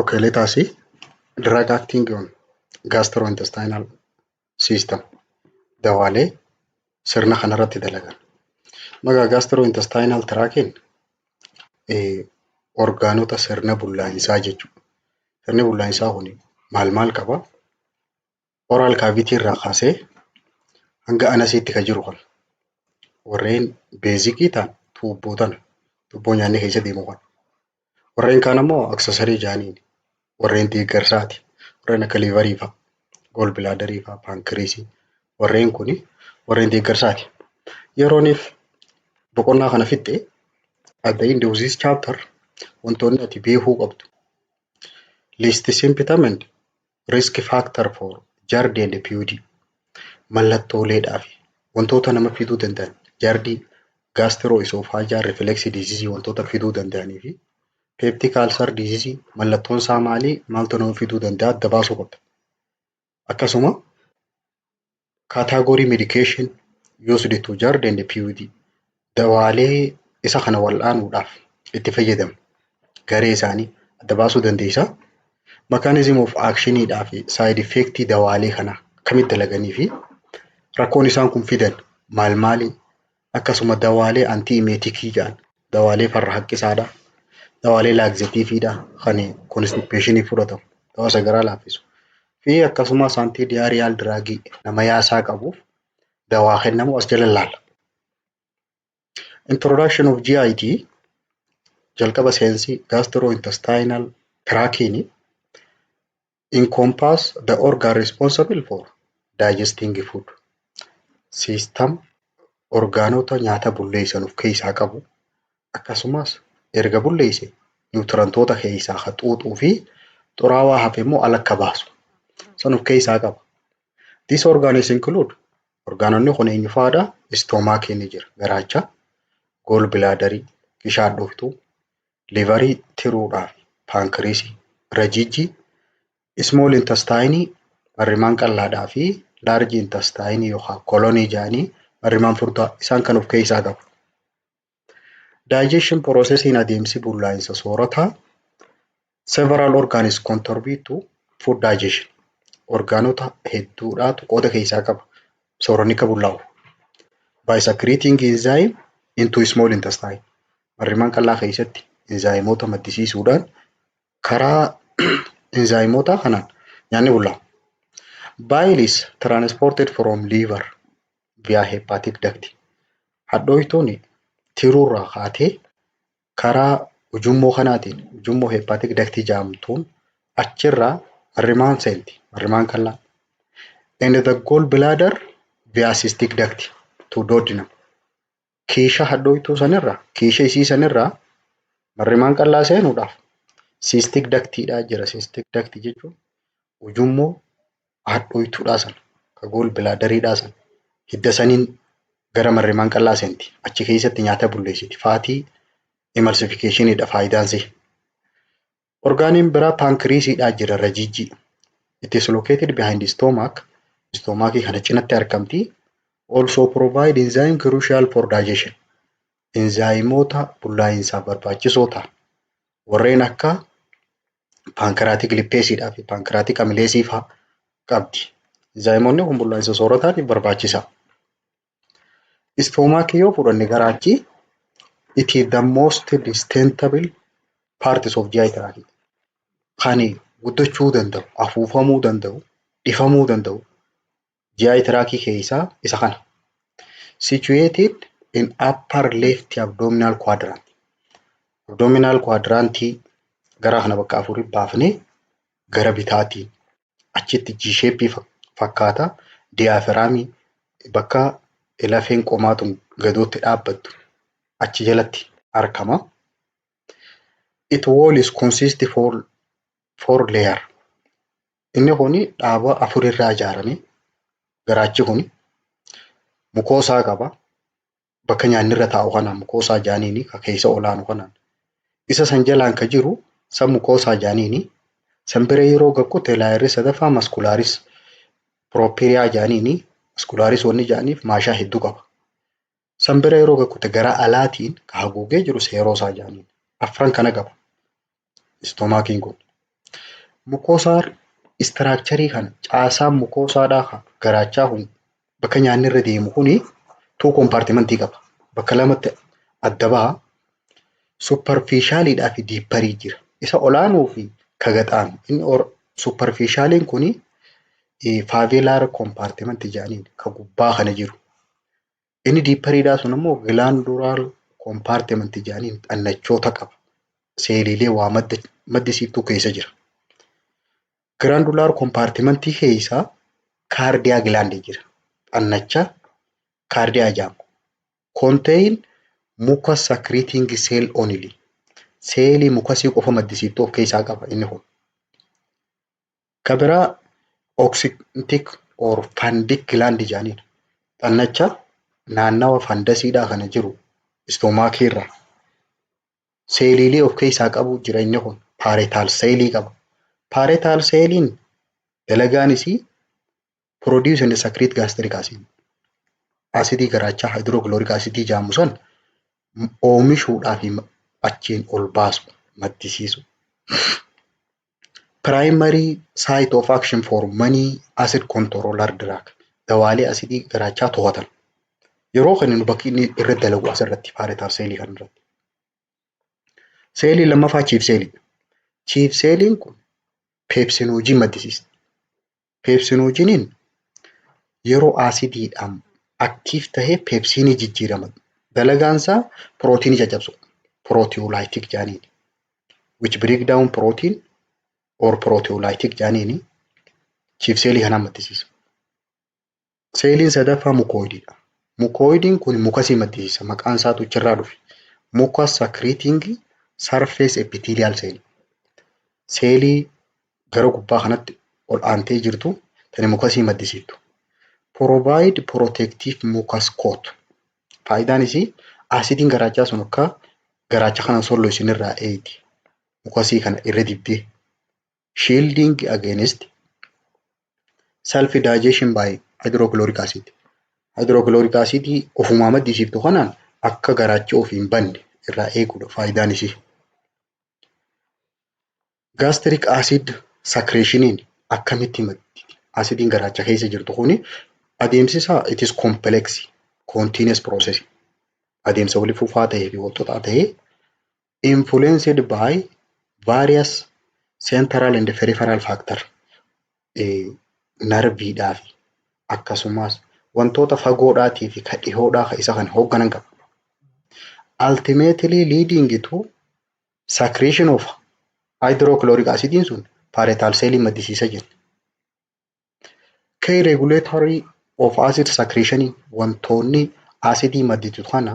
Okay, let us see drug acting on gastrointestinal system. Dawaalee sirna kanarratti dalagan. Maqaa gastrointestinal tractiin orgaanota sirna bullaa'insaa jechuudha. Sirni bullaa'insaa kun maal maal qaba? Oral cavity irraa kaasee hanga anusiitti kan jiru kana. Warreen basicii ta'an tuubboo tana, tuubboo nyaanni keessa deemu kana. Warreen kaan ammoo accessory jedhaniini. Warreen deeggarsaati. Warreen akka liverii fa'a, gall bladderii fa'a, pancreasii, warreen kuni warreen deeggarsaati. Yerooniif boqonnaa kana fixxe, at the end of this chapter, wantoonni ati beekuu qabdu. List symptom and risk factor for GERD and PUD. Mallattooleedhaa fi wantoota nama fiduu danda'an GERDii, gastroesophageal reflux disease wantoota fiduu danda'anii fi peptic ulcer disease mallattoon isaa maali, maaltu nama fiduu danda'a, adda baasuu qabda. Akkasuma category medication used to GERD and PUD, dawaalee isa kana wal'aanuudhaaf itti fayyadamu garee isaanii adda baasuu dandeessa. Mechanism of actioniidhaa fi side effect dawaalee kanaa akkamitti dalaganii fi rakkoon isaan kun fidan maal maali, akkasuma dawaalee antiemeticii jedhan, dawaalee farra haqqisaadha, dawaalee laxativeiidha kan constipationii fudhatamu, dawaa sagaraa laaffisu, fi akkasumas anti diarrheal drugii nama yaasaa qabuuf dawaa kennamu as jala ilaalla. Introduction of GIT. Jalqaba seensi gastrointestinal tractiin encompass the organ responsible for digesting food. System orgaanota nyaata bulleessan of keessaa qabu, akkasumas erga bulleesse nutrientoota keessaa haxuuxuu fi xuraawaa hafe immoo ala akka baasu san of keessaa qaba. These organs include, orgaanonni kun eenyu fa'aadha? Stomachiin ni jira, garaacha, gall bladderii, kishaa hadhooftuu, liverii, tiruudhaa fi pancreasii, rajijii, small intestine, marrimaan qal'aadhaa, fi large intestine yookaan colonii jedhanii marrimaan furdaa, isaan kan of keessaa qaba. Digestion processiin, adeemsi bullaa'insa soorataa, several organs contribute to food digestion. Orgaanota hedduudhaatu qooda keessaa qaba. Sooranni akka bullaa'u. By secreting enzyme into small intestine. Marrimaan qal'aa keessatti enzymoota maddisiisuudhaan karaa enzymoota kanaan nyaanni bullaa'a. Bile is transported from liver via hepatic duct. Hadhooytuun tiruurraa kaatee karaa ujummoo kanaatiin, ujummoo hepatic duct jedhamtuun, achirraa marrimaan seenti, marrimaan qal'aa. And the gall bladder via cystic duct to duodenum. Kiisha hadhooytuu sanirraa, kiisha isii sanirraa marrimaan qal'aa seenuudhaaf cystic ductiidhaa jira. Cystic duct jechuun ujummoo hadhooytuudhaa sana, ka gall bladderiidhaa sana, hidda saniin gara marrimaan qal'aa seenti. Achi keessatti nyaata bulleessiti. Fatii emulsificationiidha faayidaan isii. Orgaaniin biraa pancreasiidhaa jira, rajijii. It is located behind the stomach. Stomachii kana cinatti argamti. Also provide enzyme crucial for digestion. Enzymoota bullaa'insaaf barbaachisoo ta'an warreen akka pancreatic lipaseiidhaa fi pancreatic amylaseii fa'aa qabdi. Enzymoonni kun bullaa'insa soorataatiif barbaachisaa. Stomachii yoo fudhanne, garaachi, it is the most distendable parts of GI tract. Kan guddachuu danda'u, afuufamuu danda'u, dhifamuu danda'u GI tract keessaa isa kana. Situated in upper left abdominal quadrant. Abdominal quadrantii gara kana bakka afurii baafnee gara bitaatiin achitti G-shape fakkaata. Diaphragmii bakka lafeen qomaa tun gadootti dhaabbattu achi jalatti argama. It wall is consist four layer. Inni kuni dhaaba afurirraa ijaarame. Garaachi kuni mucosa qaba. Bakka nyaanni irra taa'u kanaan mucosa jaaniini, ka keessa olaanu kanaan. Isa san jalaan ka jiru submucosa jaaniini. San bira yeroo gakkute layerri sadaffaa muscularis propria jaaniini. Muscularis wanni jaaniif maashaa hedduu qaba. San bira yeroo gakkute gara alaatiin ka haguugee jiru serosa jaaniin. Afran kana qaba. Stomachiin kun. Mucosal structurii kana, caasaan mucosaadhaa garaachaa kun bakka nyaanni irra deemu kuni two compartmentii qaba. Bakka lamatti adda baha. Superficialiidhaa fi deeperii jira. Isa olaanuu fi ka gaxaanu. Inni superficialiin kuni faveolar compartmentii jedhaniin ka gubbaa kana jiru. Inni deeperiidhaa sun immoo glandular compartmentii jedhaniin xannachoota qaba. Seeliilee waa maddisiiftuu keessa jira. Glandular compartmentii keessa cardia glandii jira. Xannacha cardia jedhamu. Contain mucus secreting cell only. Seelii mucusii qofa maddisiiftuu of keessaa qaba inni kun. Ka biraa oxyntic or fundic gland jedhaniin. Xannacha naannawa fundusiidhaa kana jiru stomachii irra. Seeliilee of keessaa qabu jira inni kun. Parietal cellii qaba. Parietal celliin dalagaan isii produce and secrete gastric acid. Asidii garaachaa hydrochloric acidii jedhamu san oomishuudhaa fi achiin ol baasu, maddisiisu. Primary site of action for many acid controller drug. Dawaalee asidii garaachaa to'atan. Yeroo kennu bakki inni irra dalagu asirratti, parietal cellii kan irratti. Seelii lammaffaa chief cellii. Chief celliin kun pepsinogen maddisiisti. Pepsinogeniin yeroo asidiidhaan active tahee pepsinii jijjiirama. Dalagaan isaa pirootiinii caccabsu. Proteolytic jedhaniin. Which break down protein or proteolytic jedhaniini chief cellii kanaan maddisiisa. Seeliin sadaffaa mucoidiidha. Mucoidiin kun mucusii maddisiisa. Maqaan isaatu achirraa dhufe. Mucus secreting surface epithelial cell. Seelii gara gubbaa kanatti ol aantee jirtu tani mucusii maddisiiftu. Provide protective mucus coat. Faayidaan isii asidiin garaachaa sun akka garaacha kana sollo isinirraa eegi. Mucusii kana irra dibdee. Shielding against self digestion by hydrochloric acid. Hydrochloric acid ofumaa maddisiiftu kanaan akka garaachi ofii hin banne irraa eeguudha faayidaan isii. Gastric acid secretioniin akkamitti madditi? Asidiin garaacha keessa jirtu kuni adeemsi isaa it is complex continuous process. Adeemsa walitti fufaa ta'ee fi walxaxaa ta'ee influenced by various central and peripheral factor, nerviidhaa fi akkasumas wantoota fagoodhaatii fi ka dhihoodhaa ka isa kan hoogganan qaba. Ultimately leading to secretion of hydrochloric acidiin sun parietal cell maddisiisa jenna. Key regulatory of acid secretion, wantoonni asidii madditu kana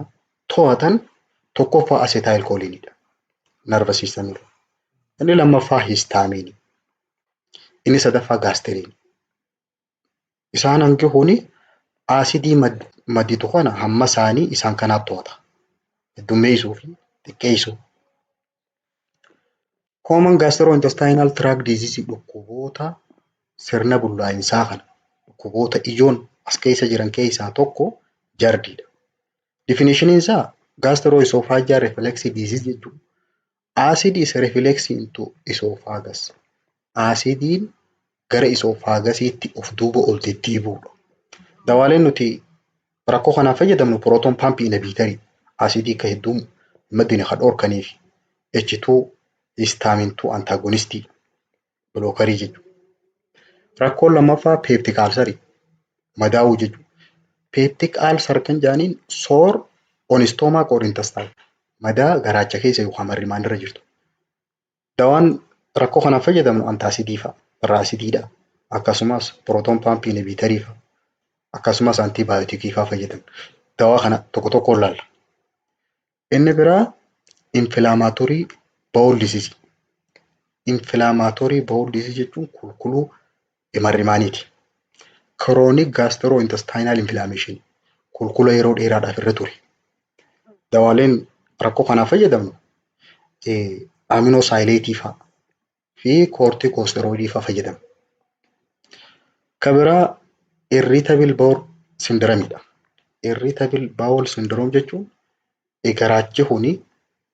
to'atan, tokkoffaa acetylcholineiidha. Nervous system irra. Inni lammaffaa histamineii. Inni sadaffaa gastrin. Isaan hangi kuni asidii madditu kana hamma isaanii isaan kanaat to'ata. Heddummeessuu fi xiqqeessuu. Common gastrointestinal tract disease, dhukkuboota sirna bullaa'insaa kana, dhukkuboota ijoon as keessa jiran keessaa tokko GERDidha. Definitioniin isaa gastroesophageal reflux disease jechuudha. Acid is reflux into esophagus. Asidiin gara esophagusiitti of duuba ol deddeebi'uudha. Dawaaleen nuti rakkoo kanaaf fayyadamnu proton pump inhibitorii, asidii akka hedduu maddine kan dhorkanii fi H2 histamine 2 antagonistii blockerii jechuudha. Rakkoon lammaffaa peptic ulcerii, madaa'uu jechuudha. Peptic ulcer kan jedhaniin sore on stomach or intestine, madaa garaacha keessa yookaan marrimaan irra jirtu. Dawaan rakkoo kanaaf fayyadamnu antacidii fa'a, piraasidiidha. Akkasumas proton pump inhibitorii fa'a. Akkasumas antibioticii fa'a fayyadamna. Dawaa kana tokko tokkoon ilaalla. Inni biraa inflammatory bowel disease. Inflammatory bowel disease jechuun kulkuluu marrimaaniiti. Chronic gastrointestinal inflammation, kulkula yeroo dheeraadhaaf irra ture. Dawaaleen rakkoo kanaaf fayyadamnu aminosalicylateii fa'a fi corticosteroidii fa'a fayyadamna. Kan biraa irritable bowel syndromeidha. Irritable bowel syndrome jechuun garaachi kuni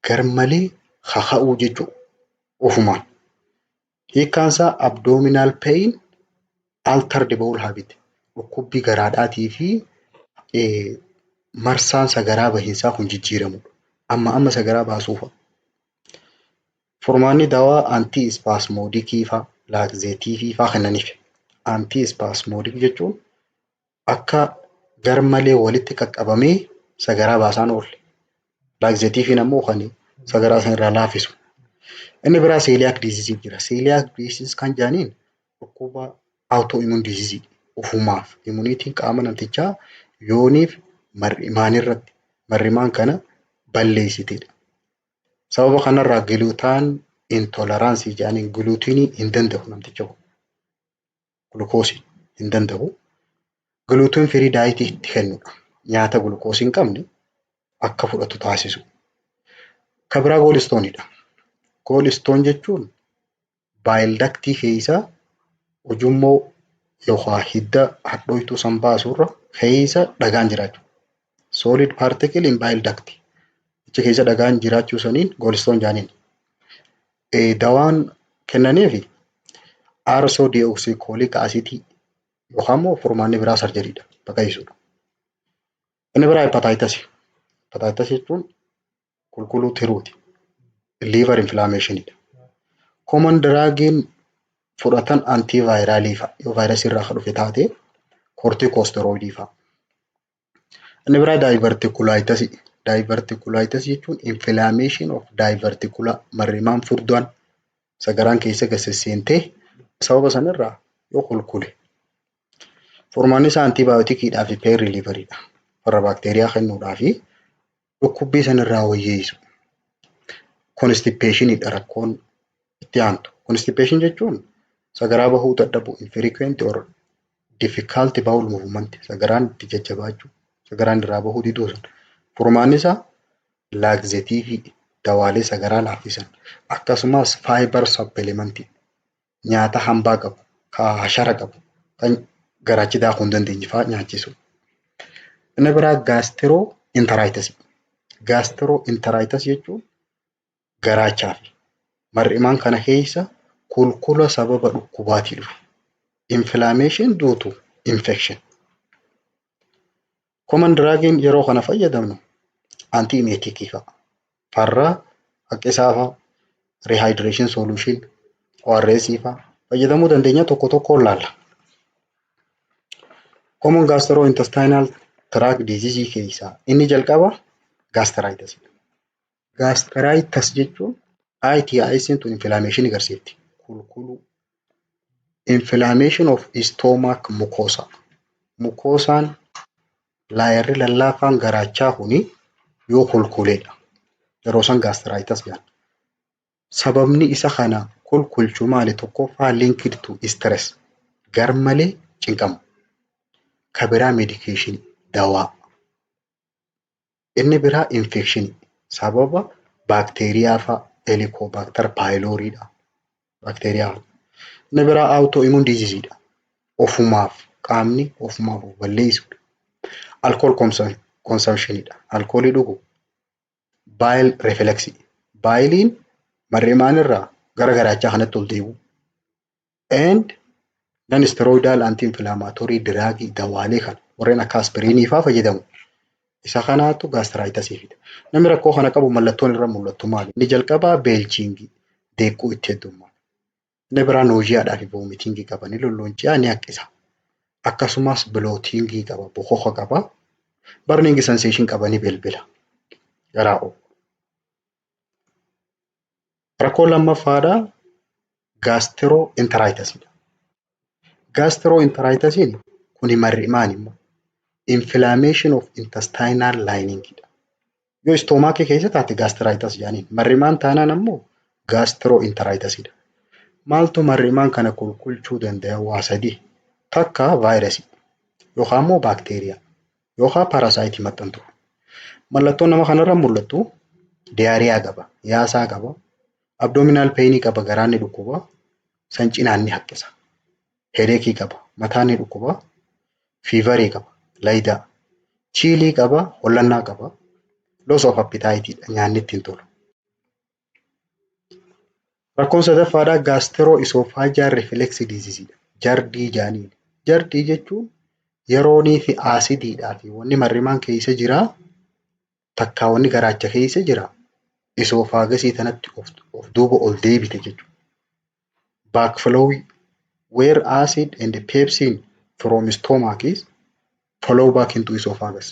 garmalee kaka'uu jechuudha ofumaan. Hiikkaan isaa abdominal pain, altered bowel habit, dhukkubbii garaadhaatii fi marsaan sagaraa bahiinsaa kun jijjiiramudha. Amma amma sagaraa baasuufa. Furmaanni dawaa antispasmodicii fa'a, laxativii fa'a kennaniif. Antispasmodic jechuun akka garmalee walitti qaqqabamee sagaraa baasaan oolle. Laxativiin ammoo kan sagaraa san irraa laaffisu. Inni biraa celiac disease jira. Celiac disease kan jedhaniin dhukkuba autoimmune disease ofumaaf immunityn qaama namtichaa yooniif mar'imaan irratti mar'imaan kana balleessitedha. Sababa kanarraa gluten intolerance jedhaniin, glutenii hin danda'u namtichi kun. Glucoseii hin danda'u. Gluten free dietii itti kennudha. Nyaata glucoseii hin qabne akka fudhatu taasisu. Kan biraa gallstoneiidha. Gallstone jechuun bile ductii keessa ujummoo yookaan hidda hadhooytuu san baasurra keessa dhagaan jiraachuu. Solid particle in bile duct. Achi keessa dhagaan jiraachuu saniin gallstone jedhaniin. Dawaan kennaniifi ursodeoxycholic acidii yookaan immoo furmaanni biraa surgerydha, baqaqsuudha. Inni biraa hepatitisii. Hepatitisii jechuun qulqulluu tiruuti. Liver inflammationidha. Common drugiin fudhatan antiviralii fa'a, yoo vaayirasii irraa kan dhufe taate corticosteroidii fa'a. Inni biraa diverticulitisii. Diverticulitisii jechuun inflammation of diverticula, marrimaan furdaan sagaraan keessa gad sesseentee sababa sanarraa yoo kulkule. Furmaanni isaa antibioticiidhaa fi pain relieveriidha. Farra baakteeriyaa kennuudhaa fi dhukkubbii sanirraa wayyeessu. Constipationiidha rakkoon itti aantu. Constipation jechuun sagaraa bahuu dadhabuu, infrequent or difficult bowel movement, sagaraan itti jajjabaachuu, sagaraan irraa bahuu diduu sun. Furmaanni isaa laxativii, dawaalee sagaraa laaffisan, akkasumas fiber supplementii, nyaata hambaa qabu, ka hashara qabu, kan garaachi daakuu hin dandeenye fa'aa nyaachisu. Inni biraa gastroenteritisii. Gastroenteritis jechuun garaachaa fi mar'imaan kana keessa kulkula sababa dhukkubaatii dhufe. Inflammation due to infection. Common drugiin yeroo kana fayyadamnu antiemeticii fa'a. Farra haqqisaa fa'a, rehydration solution, ORS fa'a fayyadamuu dandeenya, tokko tokkoon laalla. Common gastrointestinal tract disease keessaa inni jalqaba gastritis. Gastritis jechuun ITIS tun inflammation agarsiifti. Kulkuluu. Inflammation of stomach mucosa. Mucosaan layerri lallaafaan garaachaa kuni yoo kulkuledha. Yeroo san gastritis jedhama. Sababni isa kana kulkulchu maali? Tokkoffaa, linked to stress. Garmalee cinqamu. Ka biraa medication, dawaa. Inni biraa infection, sababa baakteeriyaa fa'a, Helicobacter pyloriidha. Baakteeriyaa. Inni biraa autoimmune diseaseidha. Ofumaaf qaamni ofumaaf of balleessudha. Alcohol consumptionidha. Alkoolii dhugu. Bile reflux. Bileiin mar'imaan irraa gara garaachaa kanatti ol deebi'u. And non steroidal anti inflammatory drug, dawaalee kana warreen akka aspirinii fa'aa fayyadamu. Isa kanaatu gastritisii fida. Namni rakkoo kana qabu mallattoon irra mul'attu maali? Inni jalqabaa belchingii, deeqquu itti heddummaata. Inni biraa nauseadhaa fi vomitingii qaba. Ni lolloonci'aa, ni haqqisa. Akkasumas bloatingii qaba, bokoka qaba. Burning sensation qaba, ni bilbila. Garaa oolu. Rakkoon lammaffaadhaa gastroenteritisiidha. Gastroenteritisiin kuni mar'imaan immoo inflammation of intestinal lining dha. Yoo stomachii keessa taate gastritis jedhaniin. Mar'imaan taanaan ammoo gastroenteritisiidha. Maaltu mar'imaan kana kulkulchuu danda'a? Waa sadii. Takka vaayirasii yookaan immoo baakteeriyaa yookaan parasiteii maxxantu. Mallattoon nama kanarra mul'attu diarrhea qaba, yaasaa qaba, abdominal painii qaba, garaan ni dhukkuba, san cinaan ni haqqisa. Headacheii qaba, mataan ni dhukkuba, feverii qaba, laayidaa, chillii qaba, hollannaa qaba, loss of appetite, nyaanni itti hin tolu. Rakkoon sadaffaadhaa gastroesophageal reflux diseaseidha. GERD jaaniin. GERD jechuun yeroonii fi acidiidhaa fi wanni marrimaan keessa jiraa, takkaa wanni garaacha keessa jira, esophagusii tanatti of duuba ol deebite jechuudha. Backflow where acid and pepsin from stomach is flow back into esophagus.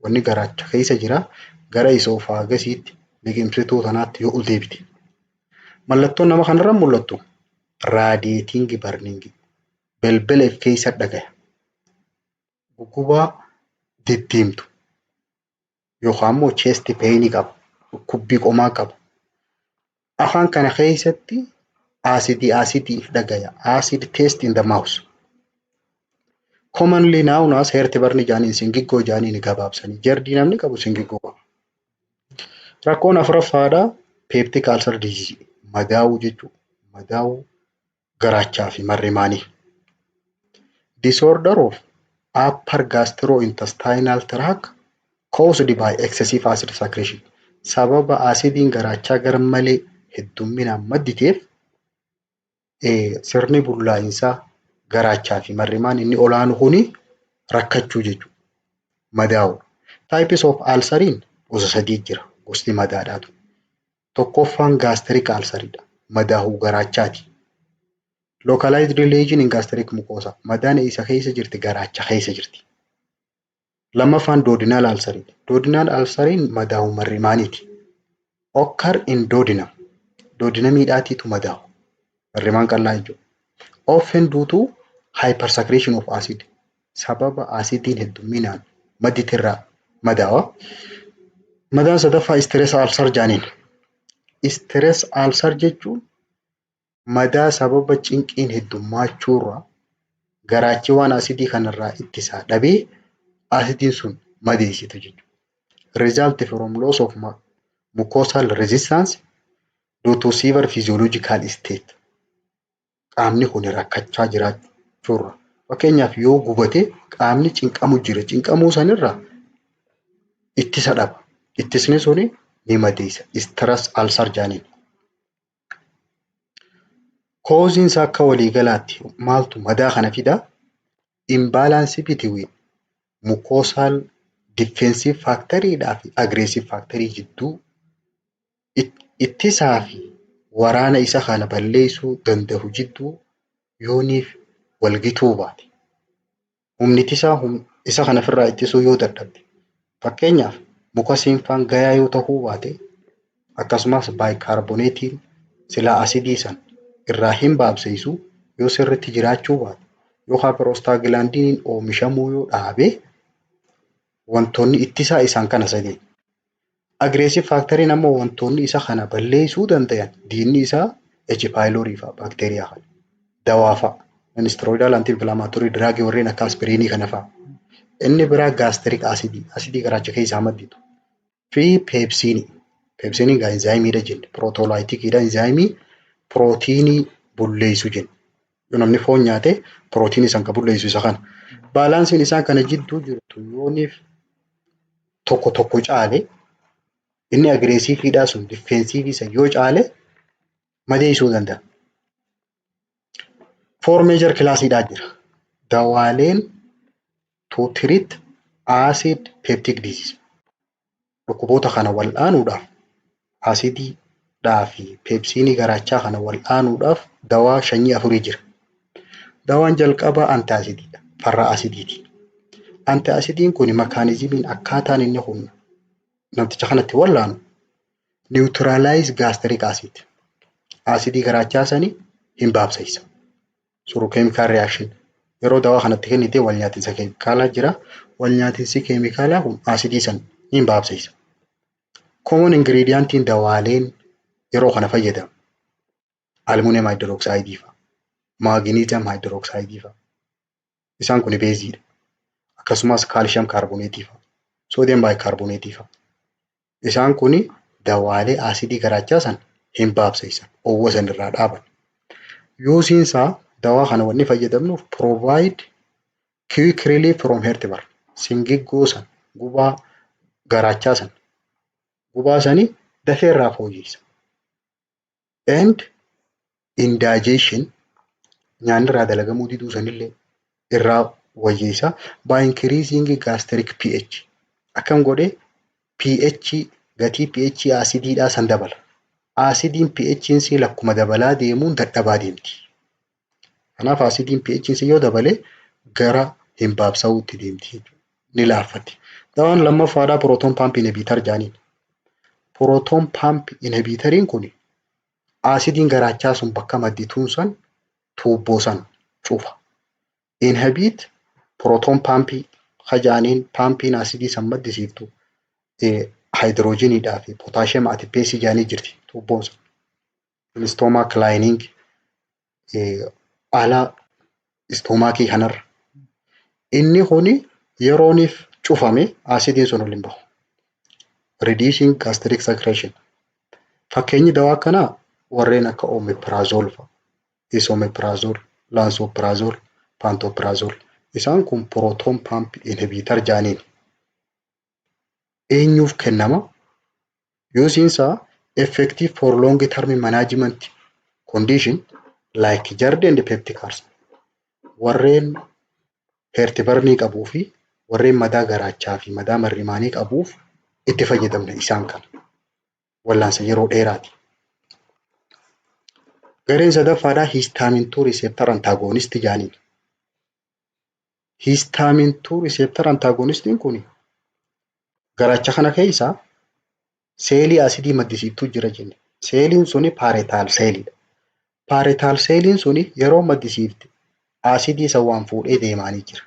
Wanni garaacha keessa jira gara esophagusiitti, liqimsituu tanaatti yoo ol deebite. Mallattoon nama kanarra mul'attu radiating burning, belbela if keessa dhagaya. Gugubaa deddeemtu yookaan immoo chest pain qaba. Dhukkubbii qomaa qaba. Afaan kana keessatti acidii acidii if dhagaya. Acid taste in the mouth. Commonly known as heartburn jaaniin, singiggoo jaaniin gabaabsanii. GERD namni qabu singiggoo qaba. Rakkoon afuraffaadhaa peptic ulcer disease, madaa'uu jechuudha. Madaa'uu garaachaa fi marrimaanii. Disorder of upper gastrointestinal tract caused by excessive acid secretion. Sababa acidiin garaachaa garmalee heddumminaan madditeef, sirni bullaa'insaa garaachaa fi marrimaan inni olaanu kuni rakkachuu jechuudha. Madaa'uu. Types of ulceriin gosa sadii jira. Gosti madaadhaatu. Tokkoffaan gastric ulceridha. Madaa'uu garaachaati. Localized lesion in gastric mucosa. Madaan isa keessa jirti? Garaacha keessa jirti. Lammaffaan duodenal ulceridha. Duodenal ulceriin madaa'uu marrimaaniiti. Occur in duodenum. Duodenumiidhaatiitu madaa'u. Marrimaan qal'aa jechuudha. Often due to hypersecretion of acid. Sababa acidiin heddumminaan madditirraa madaawa. Madaan sadaffaa stress ulcer jaaniin. Stress ulcer jechuun madaa sababa cinqiin heddummachuurraa garaachi waan acidii kanarraa ittisaa dhabee acidiin sun madeessitu jechuudha. Result from loss of mucosal resistance due to severe physiological state. Qaamni kun rakkachaa jiraachuurra. Fakkeenyaaf, yoo gubate qaamni cinqamu jira. Cinqamuu sanirraa ittisa dhaba. Ittisni suni ni madeessa. Stress ulcer jaaniin. Causeiin isaa akka waliigalaatti maaltu madaa kana fidaa? Imbalance between mucosal defensive factoriidhaa fi aggressive factorii jidduu, ittisaa fi waraana isa kana balleessuu danda'u jidduu yooniif walgituu baate. Humni ittisaa isa kana ofirraa ittisuu yoo dadhabde, fakkeenyaaf mucusiin faan gayaa yoo ta'uu baate, akkasumas bicarbonateiin silaa acidii san irraa hin baabsisu yoo sirriitti jiraachuu baate, yookaan prostaglandiniin oomishamuu yoo dhaabe, wantoonni ittisaa isaan kana sadii. Aggressive factoriin ammoo wantoonni isa kana balleessuu danda'an diinni isaa H. pylori fa'a, baakteeriyaa kana, dawaa fa'a, non-steroidal anti-inflammatory drugii warreen akka aspirinii kana fa'a. Inni biraa gastric acidii, acidii garaacha keessaa madditu fi pepsinii. Pepsiniin gaa enzymeiidha jenne, proteolyticiidha, enzymeii pirootiinii bulleessu jenna. Yoo namni foon nyaate pirootiinii san kan bulleessu isa kana. Balanceiin isaan kana jidduu jirtu yooniif tokko tokko caale, inni aggressiveiidhaa sun defensiveii san yoo caale, madeessuu danda'a. Four major classiidhaa jira. Dawaaleen to treat acid peptic disease. Dhukkuboota kana wal'aanuudhaaf, acidiidhaa fi pepsinii garaachaa kana wal'aanuudhaaf, dawaa shanyii afurii jira. Dawaan jalqabaa antacidiidha. Farra acidiiti. Antacidiin kun mechanismiin akkaataan inni kun namticha kanatti wal'aanu neutralize gastric acid. Acidii garaachaa sanii hin baabsaysa. Through chemical reaction. Yeroo dawaa kanatti kennite wal nyaatinsa keemikaalaa jira. Wal nyaatinsi keemikaalaa kun acidii san hin baabsaysa. Common ingredientiin dawaaleen yeroo kana fayyadamu aluminum hydroxide fa'a, magnesium hydroxide fa'a. Isaan kun baseiidha. Akkasumas calcium carbonate fa'a, sodium bicarbonate fa'a. Isaan kun dawaalee acidii garaachaa san hin baabsaysan, oowwa san irraa dhaaban. Useiin isaa, dawaa kana wanni fayyadamnuuf, provide quick relief from heartburn. Singiggoo san, gubaa garaachaa san, gubaa sanii dafee irraa fooyyessa. And Indigestion, nyaanni irraa dalagamuu diduu sanillee irraa wayyeessa. By increasing gastric pH. Akkam godhee? pH, gatii pH acidiidhaa san dabala. Acidiin pH lakkuma dabalaa deemuun dadhabaa deemti. Kanaaf acidiin pH yoo dabale gara hin baabsa'uutti deemti jechuudha. Ni laaffatti. Dawaan lammaffaadhaa proton pump inhibitor jedhaniin. Proton pump inhibitoriin kun acidiin garaachaa sun bakka maddituun san tuubboo san cufa. Inhibit proton pumpii hajaaniin, pumpiin acidii san maddisiiftu hydrogeniidhaa fi potassium ATPaseii jedhanii jirti tuubboon sun. Stomach lining, ala stomachii kanarra. Inni kuni yerooniif cufame acidiin sun ol hin bahu. Reducing gastric secretion. Fakkeenyi dawaa akkanaa warreen akka omeprazole fa'a. Esomeprazole, lansoprazole, pantoprazole. Isaan kun proton pump inhibitor jedhaniin. Eenyuuf kennama? Useiin isaa effective for long term management condition like GERD and peptic ulcer. Warreen heartburnii qabuu fi warreen madaa garaachaa fi madaa marrimaanii qabuuf itti fayyadamna isaan kana. Wallaansa yeroo dheeraati. Gareen sadaffaadhaa histamine 2 receptor antagonist jedhaniin. Histamine 2 receptor antagonistiin kun garaacha kana keessa seelii acidii maddisiiftuu jira jenne. Seeliin suni parietal celliidha. Parietal celliin suni yeroo maddisiifte acidii san waan fuudhee deemaanii jira.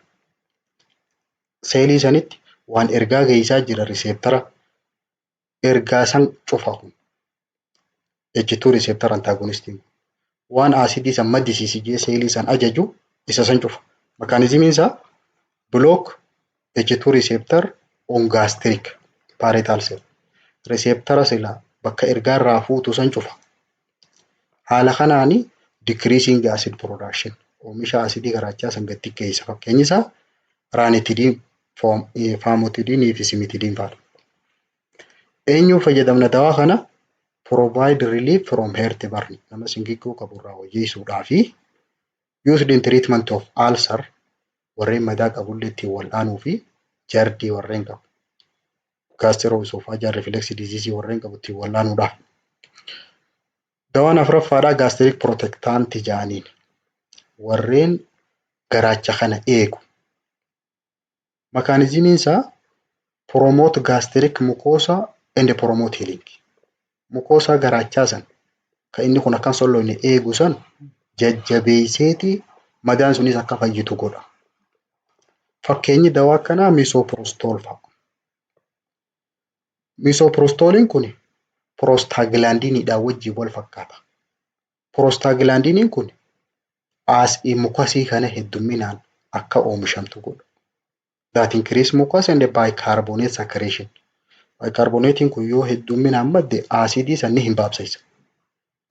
Seelii sanitti waan ergaa geessaa jira, receptora ergaa san cufa kun. H2 receptor antagonistiin waan acidii san maddisiisi jee seelii san ajaju isa san cufa. Mechanismiin isaa block H2 receptor on gastric parietal cell. Receptora sila bakka ergaa irraa fuutu san cufa. Haala kanaani decreasing acid production, oomisha acidii garaachaa san gad xiqqeessa. Fakkeenyi isaa ranitidine, famotidinii fi cimetidine fa'adha. Eenyuun fayyadamna dawaa kana? Provide relief from heartburn, nama singiggoo qabu irraa wayyeessuudhaa fi used in treatment of ulcer, warreen madaa qabullee ittiin wal'aanuu fi GERDii warreen qabu. Gastroesophageal reflux disease warreen qabu ittiin wal'aanuudhaaf. Dawaan afuraffaadhaa gastric protectant jedhaniin, warreen garaacha kana eegu. Mechanismiin isaa promote gastric mucosa and promote healing. Mucosa garaachaa san kan inni kun akkan solloine eegu san jajjabeesseeti madaan sunis akka fayyitu godha. Fakkeenyi dawaa akkanaa misoprostol fa'a. Misoprostoliin kun prostaglandiniidhaan wajjin wal fakkaata. Prostaglandiniin kun mucusii kana heddumminaan akka oomishamtu godha. That increase mucus and bicarbonate secretion. Bicarbonateiin kun yoo heddumminaan madde acidii san ni hinbaabsisa.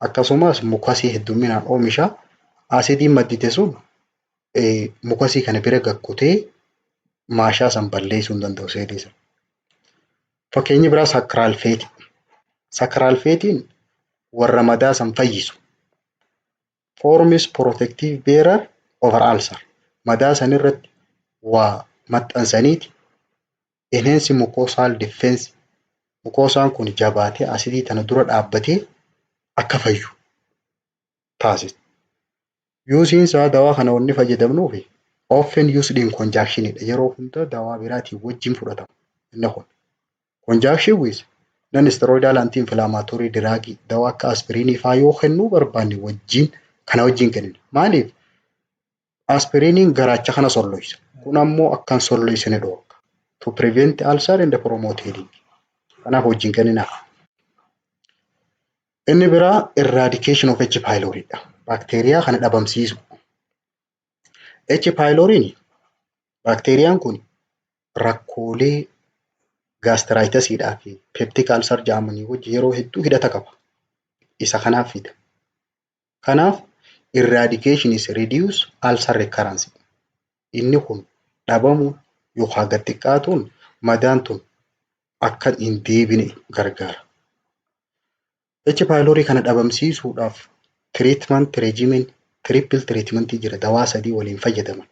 Akkasumas mucusii heddumminaan oomisha. Acidiin maddite sun mucusii kana bira gakkutee maashaa san balleessuu hin danda'u seelii sana. Fakkeenyi biraa sucralfateii. Sucralfateiin warra madaa san fayyisu. Forms protective barrier over ulcer. Madaa san irratti waa maxxansaniiti enhance mucosal defense, mucosaan kun jabaatee acidii tana dura dhaabbatee akka fayyu taasisa. Useiin isaa dawaa kana wanni fayyadamnuufi often used in conjunction dha. Yeroo hunda dawaa biraatiin wajjin fudhatama inni kun. Conjunction with non steroidal anti inflammatory drug, dawaa akka aspirinii faa yoo kennuu barbaanne wajjin kana wajjin kennina. Maaliif? Aspiriniin garaacha kana solloysa. Kun ammoo akka hin solloysine dhorka. To prevent ulcer and promote healing. Kanaaf wajjin kenninaaf. Inni biraa eradication of H. pylori dha. Baakteeriyaa kana dhabamsiisu. H. pyloriin, baakteeriyaan kun rakkoolee gastritisiidhaa fi peptic ulcer jedhamanii wajjin yeroo hedduu hidhata qaba. Isa kanaaf fida. Kanaaf eradication is reduce ulcer recurrence. Inni kun dhabamuun yookaan gad xiqqaatuun madaan tun akka hin deebine gargaara. H. pylori kana dhabamsiisuudhaaf Treatment regimen, triple treatmentii jira, dawaa sadii waliin fayyadaman.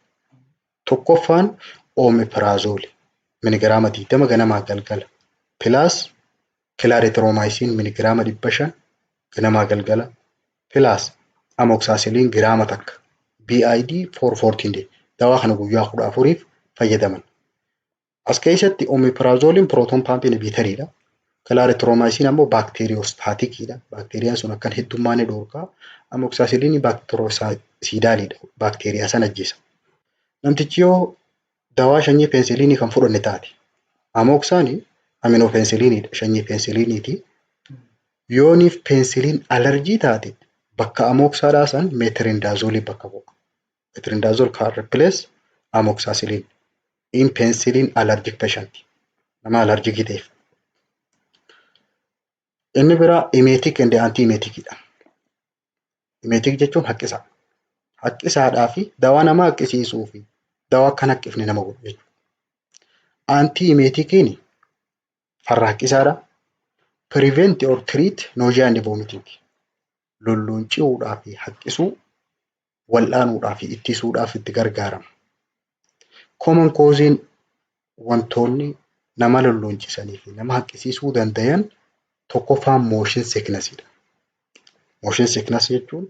Tokkoffaan omeprazole miligiraama 20 ganamaa galgala, plus clarithromycin miligiraama 500 ganamaa galgala, plus amoxicillin giraama 1 BID for 14 day. Dawaa kana guyyaa 14f fayyadaman. As keessatti omeprazoliin proton pump inhibitoriidha. Clarithromycin ammoo bacteriostaticidha. Baakteeriyaan sun akkan heddummaanne dhorkaa. Amoxicillin bactericidalidha. Baakteeriyaa sana ajjeesa. Namtichi yoo dawaa sanyii penicillinii kan fudhanne taate, amoxaan aminopenicilliniidha. Sanyii penicilliniiti. Yooniif penicillin allergy taate, bakka amoxaadhaa san metronidazolii bakka bu'a. Metronidazole can replace amoxicillin in penicillin allergic patient, nama allergicii ta'eef. Inni biraa emetic and anti emeticidha. Emetic jechuun haqqisa. Haqqisaadhaa fi dawaa nama haqqisiisuu fi dawaa akka hin haqqifne nama godhu jechuudha. Anti emeticiin farra haqqisaadha. Prevent or treat nausea and vomiting. Lolloonci'uudhaa fi haqqisuu wal'aanuudhaa fi ittisuudhaaf itti gargaarama. Common causein wantoonni nama lollooncisanii fi nama haqqisiisuu dandayan tokkoffaan motion sicknessidha. Motion sickness jechuun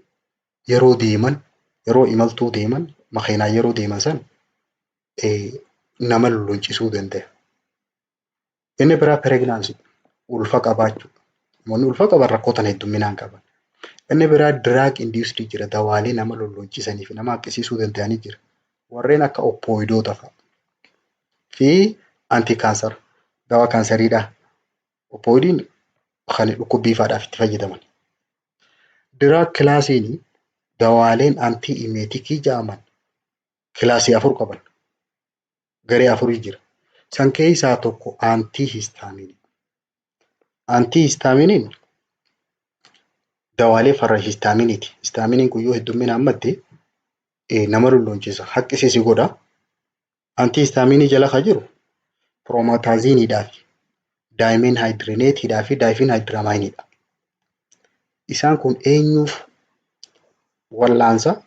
yeroo deeman, yeroo imaltuu deeman, makiinaan yeroo deeman san nama lollooncisuu danda'a. Inni biraa pregnancy, ulfa qabaachuu. Namoonni ulfa qaban rakkoo tana heddumminaan qaban. Inni biraa drug induced jira, dawaalee nama lollooncisanii fi nama haqqisiisuu danda'anii jira. Warreen akka opioidoota fa'a fi anti cancer, dawaa kaansariidhaa. Opioidiin kan dhukkubbii fa'aadhaaf itti fayyadaman. Drug classiin dawaaleen anti emeticii jedhaman classii afur qaban. Garee afurii jira. San keessaa tokko antihistaminii. Antihistamineiin dawaalee farra histamineiiti. Histamineiin kun yoo heddumminaan madde nama lolloonchisa. Haqqisiisi godha. Antihistaminii jala kan jiru promethazineiidhaa fi dimenhydrinateiidhaa fi diphenhydramineiidha. Isaan kun eenyuuf wal'aansa?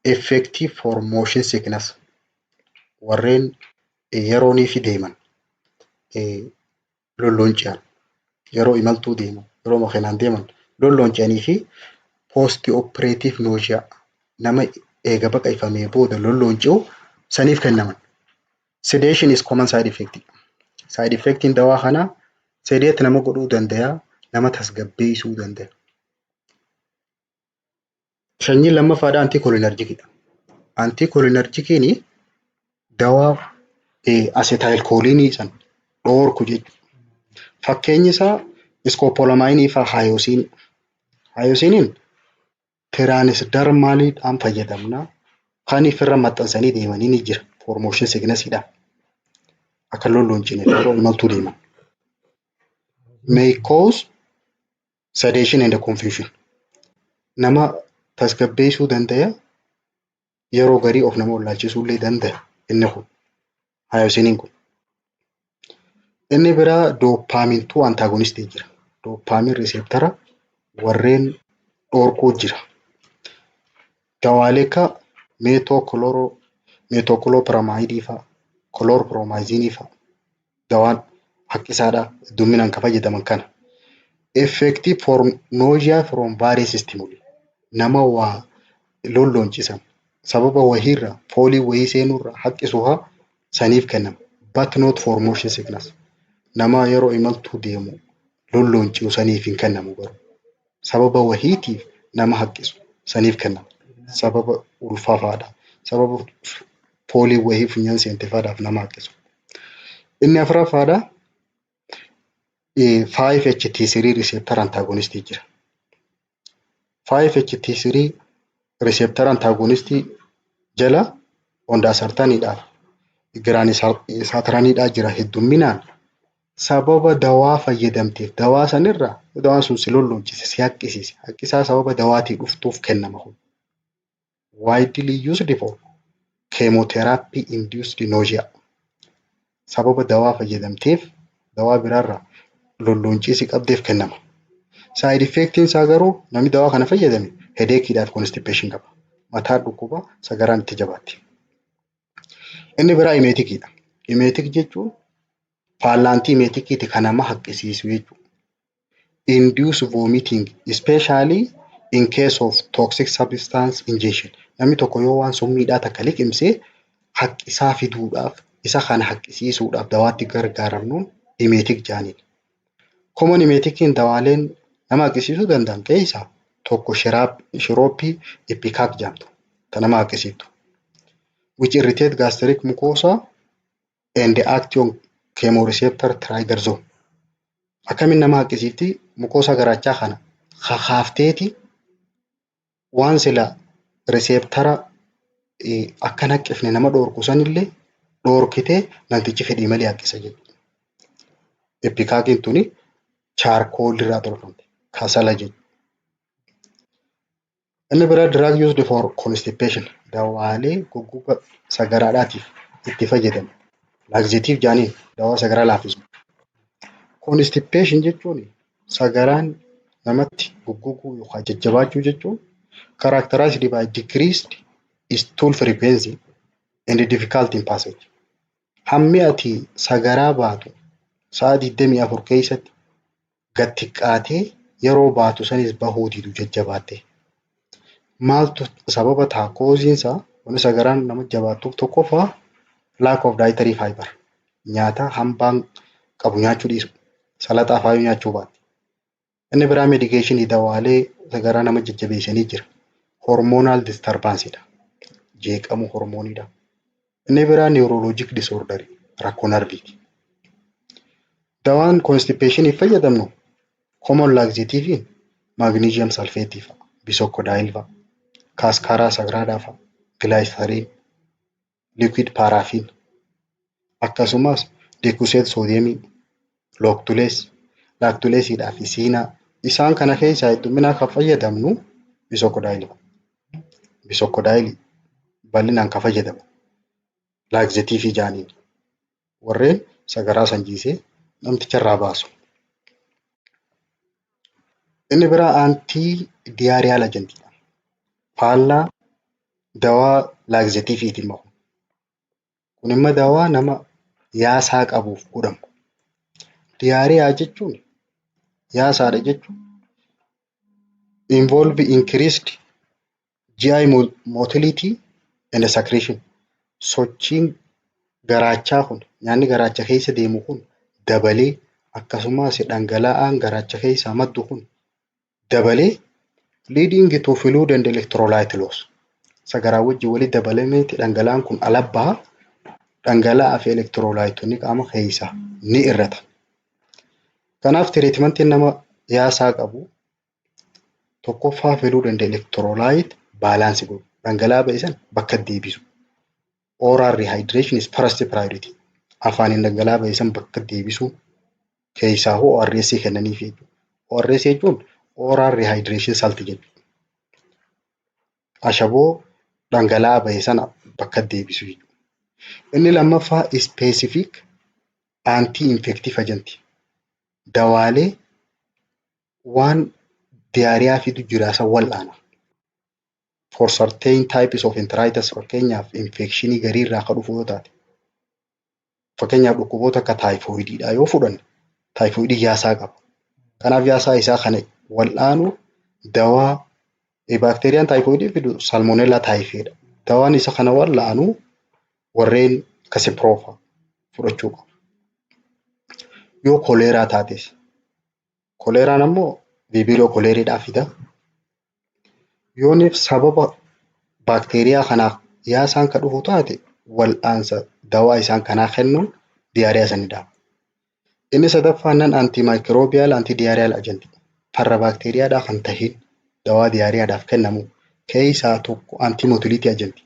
Effective for motion sickness, warreen yeroonii fi deeman lolloonchi'an, yeroo imaltuu deeman, yeroo makiinaan deeman lolloonchi'anii fi post operative nausea, nama eega baqaqfamee booda lolloonchi'u saniif kennaman. Sedation is common side effect. Side effectiin dawaa kanaa sedate nama godhuu danda'a, nama tasgabbeessuu danda'a. Sanyiin lammaffaadhaa anticholinergicidha. Anticholinergiciin dawaa acetylcholinii san dhoorku jechuudha. Fakkeenyi isaa scopolamine fa'aa, hyoscine. Hyoscineiin transdermaliidhaan fayyadamna. Kan ifirra maxxansanii deemanii ni jira. For motion sicknessiidhaaf. Akka lolloonchine yeroo imaltuu deeman. May cause sedation and confusion. Nama tasgabbeessuu danda'a. Yeroo garii of nama wallaalchisuu illee danda'a inni kun. Hyoscineiin kun. Inni biraa dopamine 2 antagonistii jira. Dopamine receptora warreen dhorkuu jira. Dawaalee akka metoclopramidii fa'a, chlorpromazineii fa'a, dawaan haqqisaadhaa hedduminaan kan fayyadaman kana. Effective for nausea from various stimuli. Nama waa lolloonchisan sababa wahiirraa, foolii wayii seenuurraa haqqisu haa saniif kennama. But not for motion sickness. Nama yeroo imaltuu deemu lolloonchisu saniif hin kennamu garuu. Sababa wahiitiif nama haqqisu saniif kennama. Sababa ulfaa fa'aadha. Sababa foolii wayii funyaan seente fa'aadhaaf nama haqqisu. Inni afuraffaadha 5HT3 receptor antagonistii jira. 5HT3 receptor antagonistii jala ondansetroniidhaaf granisetroniidhaa jira. Heddumminaan sababa dawaa fayyadamteef, dawaa sanirraa, dawaan sun si lolloonchise, si haqqisiise, haqqisaa sababa dawaatii dhuftuuf kennama kun. Widely used for chemotherapy induced nausea. Sababa dawaa fayyadamteef, dawaa biraarraa lolloonchiisi qabdeef kennama. Side effectiin isaa garuu namni dawaa kana fayyadame headacheiidhaaf constipation qaba. Mataa dhukkuba, sagaraan itti jabaatti. Inni biraa emeticiidha. Emetic jechuun faallaa antiemeticiiti, kan nama haqqisiisu jechuudha. Induce vomiting, especially in case of toxic substance ingestion. Namni tokko yoo waan summiidhaa takka liqimsee haqqisaa fiduudhaaf, isa kana haqqisiisuudhaaf dawaatti gargaaramnuun emetic jedhaniin. Common emeticiin dawaaleen nama haqqisiisuu danda'an keessaa tokko syrup ipecac jedhamtu ta nama haqqisiiftu. Which irritate gastric mucosa and act on chemoreceptor trigger zone. Akkamiin nama haqqisiifti? Mucosa garaachaa kana kakaafteeti waan sila receptora akka hin haqqifne nama dhoorku sanillee dhoorkitee namtichi fedhii malee haqqisa jechuudha. Ipecaciin tuni charcoal irraa tolfamte, kasala jechuudha. Inni biraa drug used for constipation, dawaalee goggoga sagaraadhaatiif itti fayyadamu. Laxative jedhaniin, dawaa sagaraa laaffisu. Constipation jechuun sagaraan namatti goggoguu yookaan jajjabaachuu jechuun characterized by decreased stool frequency and difficulty in passage. Hammi ati sagaraa baatu sa'a 24 keessatti gad xiqqaatee yeroo baatu sanis bahuu didu jajjabaatte. Maaltu sababa ta'a? Causeiin isaa wanni sagaraan nama jabaattuuf tokkoffaa lack of dietary fiber. Nyaata hambaan qabu nyaachuu dhiisu. Salaxaa fa'aa nyaachuu baatte. Inni biraa medicationii, dawaalee sagaraa nama jajjabeessanii jira. Hormonal disturbanceiidha. Jeeqamuu hormooniidha. Inni biraa neurologic disorderii, rakkoo narviiti. Dawaan constipationiif fayyadamnu common laxativeiin magnesium sulfateii fa'a, bisacodyl fa'a, cascara sagrada fa'a, glycerin, liquid paraffin, akkasumas docusate sodiumii, lactulose, lactuloseiidhaa fi senna. Isaan kana keessaa hedduminaan kan fayyadamnu bisacodylii. Bisacodylii bal'inaan kan fayyadamu laxativeii jedhaniin, warreen sagaraa san jiisee namticha irraa baasu. Inni biraa anti-diarrheal agentiidha. Faallaa dawaa laxativeiiti immoo. Kun immoo dawaa nama yaasaa qabuuf godhamu. Diarrhea jechuun yaasaadha jechuun involve increased GI motility and secretion. Sochiin garaachaa kun, nyaanni garaacha keessa deemu kun dabalee, akkasumas dhangala'aan garaacha keessaa maddu kun dabalee, leading to fluid and electrolyte loss. Sagaraa wajjin walitti dabalameeti dhangala'aan kun ala baha. Dhangala'aa fi electrolyteonni qaama keessaa ni hir'ata. Kanaaf treatmentiin nama yaasaa qabu tokkoffaa fluid and electrolyte balance godhu. Dhangala'aa ba'e sana bakka deebisu. Oral rehydration is first priority. Afaaniin dhangala'aa ba'e sana bakka deebisuu, keessaa hoo ORS kennaniif jechuudha. ORS jechuun oral rehydration salt jechuudha. Ashaboo dhangala'aa ba'e sana bakka deebisu jechuudha. Inni lammaffaa specific anti-infective agent. Dawaalee waan diarrhea fidu jira san wal'aana. For certain types of enteritis, fakkeenyaaf infectionii garii irraa kan dhufu yoo taate. Fakkeenyaaf dhukkuboota akka typhoidiidhaa yoo fudhanne, typhoidiin yaasaa qaba. Kanaaf yaasaa isaa kana wal'aanuuf dawaa baakteeriyaan typhoidii fidu Salmonella typhiidha. Dawaan isa kana wal'aanu warreen akka Cipro fa'aa fudhachuu qabu. Yoo koleeraa taates, koleeraan ammoo Vibrio choleraedhaa fida. Yooniif sababa baakteeriyaa kanaaf yaasaan kan dhufu taate, wal'aansa dawaa isaan kanaa kennuun diarrhea sana ni dhaaba. Inni sadaffaan non antimicrobial antidiarrheal agent, farra baakteeriyaadhaa kan tahin dawaa diarrheadhaaf kennamu keessaa tokko antimotility agent.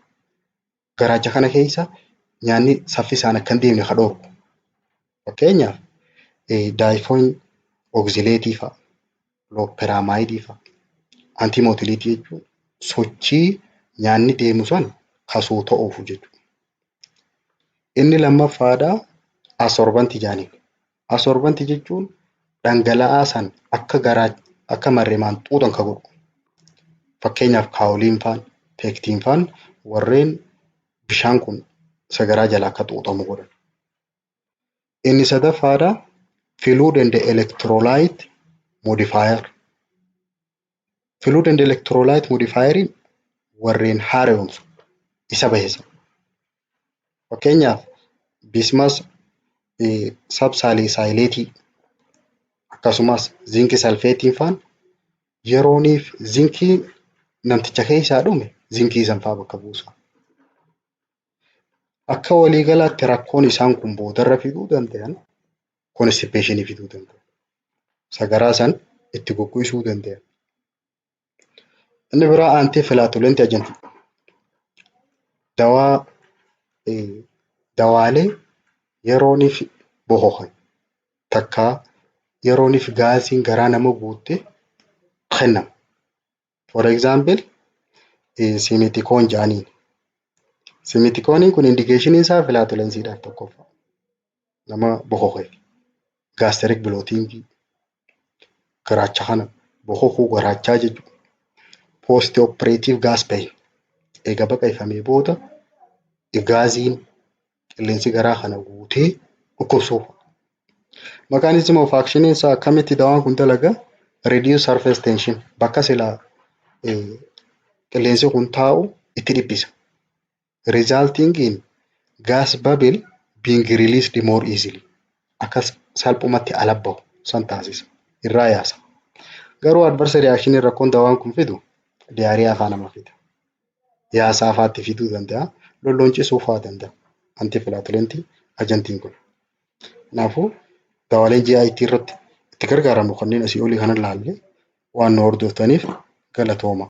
Garaacha kana keessa nyaanni saffisaan akka hin deemne ka dhorku. Fakkeenyaaf diphtheine oxylateii fa'a, loperamideii fa'a. Antimotility jechuun sochii nyaanni deemu san kasuu ta'uuf jechuudha. Inni lammaffaadhaa adsorbentii jedhaniin. Adsorbentii jechuun dhangala'aa san akka Akka marrimaan xuuxan ka godhu. Fakkeenyaaf kaolin faan, pectin faan warreen bishaan kun sagaraa jalaa akka xuuxamu godhan. Inni sadaffaadha, fluid and electrolyte modifier. Fluid and electrolyte modifieriin warreen haaromsu, isa bahisa. Fakkeenyaaf bismuth subsalicylate, akkasumas zinc sulfateiin faan yerooniif zincii namticha keessaa dhume zincii san faa bakka buusa. Akka waliigalaatti rakkoon isaan kun boodarra fiduu danda'an constipationii fiduu danda'u. Sagaraa san itti goggogsuu danda'an. Inni biraa anti-flatulent agent, dawaa dawaalee yerooniif bokokan takkaa yerooniif gasiin garaa nama guutte kennama. For example, simethicone jedhaniin. Simethiconeiin kun indicationiin isaa flatulenceiidhaaf tokkoffaa. Nama bokokeef. Gastric bloatingii, garaacha kana bokokuu garaachaa jechuudha. Post operative gas pain, eega baqaqfamee booda gasiin qilleensi garaa kana guutee dhukkubsuu. Mechanism of action isaa akkamitti dawaan kun dalaga? Reduce surface tension, bakka silaa qilleensi kun taa'u itti dhiphisa. Resulting in gas bubble being released more easily. Akka salphumatti ala bahu san taasisa. Irraa yaasa. Garuu adverse reaction, rakkoon dawaan kun fidu, diarrhea faa nama fida. Yaasaa faatti fiduu danda'a. Lolloncisuu fa'aa danda'a. Antiflatulentii agentiin kun. Kanaafuu dawaaleen GIT irratti itti gargaaramnu kanneen asii olii kana ilaalle. Waan nu hordoftaniif galatooma.